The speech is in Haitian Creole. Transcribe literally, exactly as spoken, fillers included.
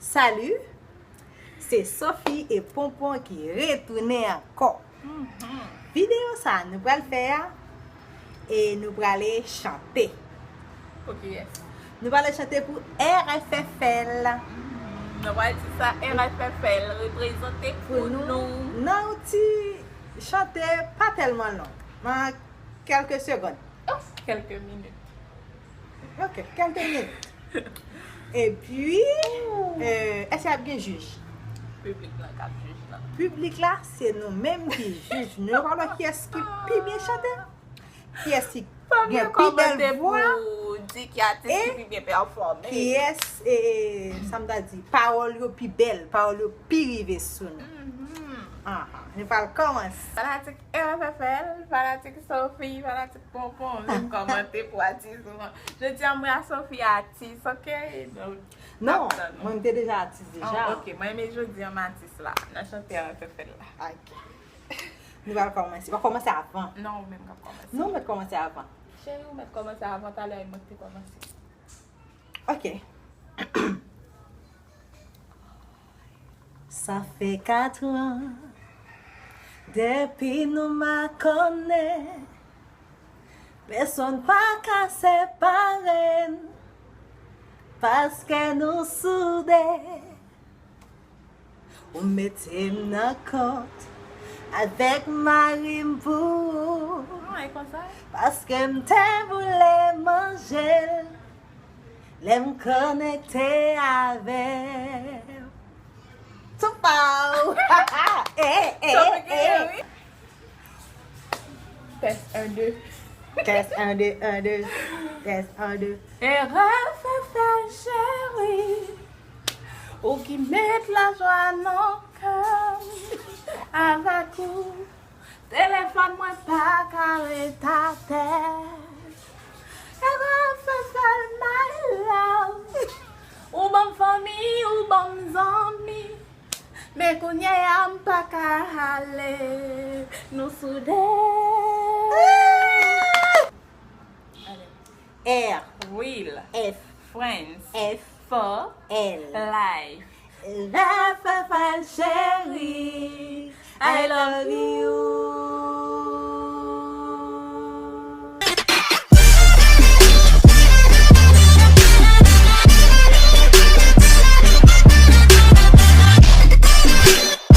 Salut, se Sophie e Ponpon ki retounen ankò. Videyo sa a nou pral fè a, e nou prale chante. Ok, yes. Nou prale chante pou R F F L. Nou pral di sa, R F F L reprezante pou nou. Nan yon ti chante pa tèlman long, nan kèlke segonn. Kèlke minit. Ok, kèlke minit. Epi, euh, èske ap gen jij? Piblik lan k ap jij lan. Piblik la, se nou menm ki jij. Nou pa wè kiyès ki pi byen chante? Kiyès ki Fò m gen yo pi bèl kòmante vwa? Pou di ki atis ki pi byen pèfòme. Kiyès, e, sa m ta di, pawòl yo pi bèl, pawòl yo pi rive sou nou? Mhm. Ah, nou pral kòmanse. Fanatik R F F L, fanatik Sophie, fanatik Ponpon, vin kòmante pou atis ou an. Jodi a, mwen a Sophie atis, ok? Donk, Non, Ap tann nou. Mwen m te deja atis deja. Oh, ok, mwen men jodi a m atis la, nan chante R F F L la. Ok. Nou pral kòmanse. W ap kòmanse avan. Non, ou menm k ap kòmanse. Non, mwen kòmanse avan. Cheri, ou mèt kòmanse avan, talè a, mwen ki te kòmanse. Ok. Sa fè katran depi nou makonnen. Pèsonn pa ka separe n, paske nou soude. Ou mete m nan kont avèk mari m pou ou. Ah, e konsa? Paske m te voule manje l lè m konekte avè w. Tou pa w. Eh, eh, Sa fè genyen, eh. Wi. Tès, en, de. Tès, en, de, en, de. Tès, en, de. R F F L cheri, ou ki met lajwa nan kè m. Avèk ou, telefòn mwen pa ka ret atè. R F F L my love, ou ban m fanmi, ou ban m zanmi. Men kounye a m pa ka ale, nou soude. R, Real F, friends F, for L. Life. R F F L cheri, I love you.